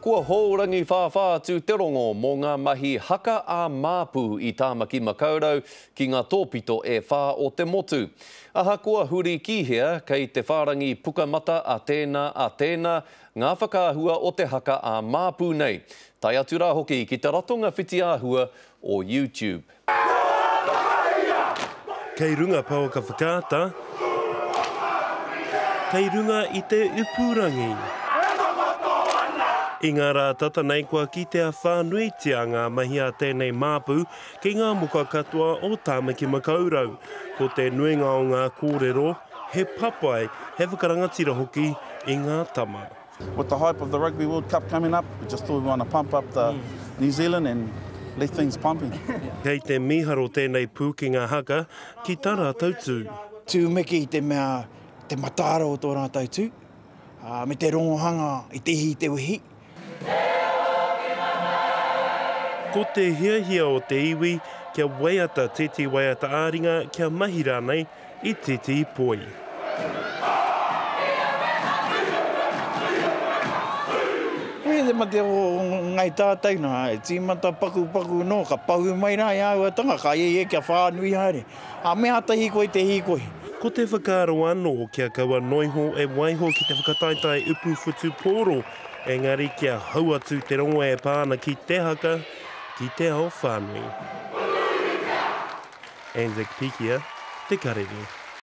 Kua hou rangiwhāwhā atu te rongo mō ngā mahi haka ā-māpu i Tāmaki Makaurau ki ngā tōpito e whā o te motu. Ahakoa huri ki hea, kei te whārangi pukamata a tēnā, a tēnā, ngā whakaahua o te haka ā-māpu nei, tae atu rā hoki ki te ratonga whitiāhua o YouTube. Kei runga pouaka whakaata. Kei runga i te ipurangi. I ngā rā tata nei kua kitea whānuitia ngā mahi a tēnei māpu ki ngā muka katoa o Tāmaki Makaurau. Ko te nuinga o ngā kōrero, he papai, he whakarangatira hoki i ngā tama. With the hype of the Rugby World Cup coming up, we just thought we want to pump up the New Zealand and let things pumping. Kei te mīharo tēnei pūkenga haka ki tā rātou tū. Tūmeke i te mea te mataara o tō rātou tū, ā, me te rongohanga i te ihi i te wehi. Ko te hiahia o te iwi kia waiata tētehi waiata ā-ringa, kia mahi rānei i tētehi poi. Koia te mate o Ngai Tātai nā, e tīmata pakupaku nō, ka pahu mai rā i āhuatanga, ka ia ia kia whānui haere. Ā, me āta hīkoi te hīkoi. Ko te whakaaro anō kia kaua noiho e waiho ki te whakataetae upu whutupōro, engari kia hau atu te rongo e pā ana ki te haka, ki te ao whānui. Anzac Pikia, Te Karere.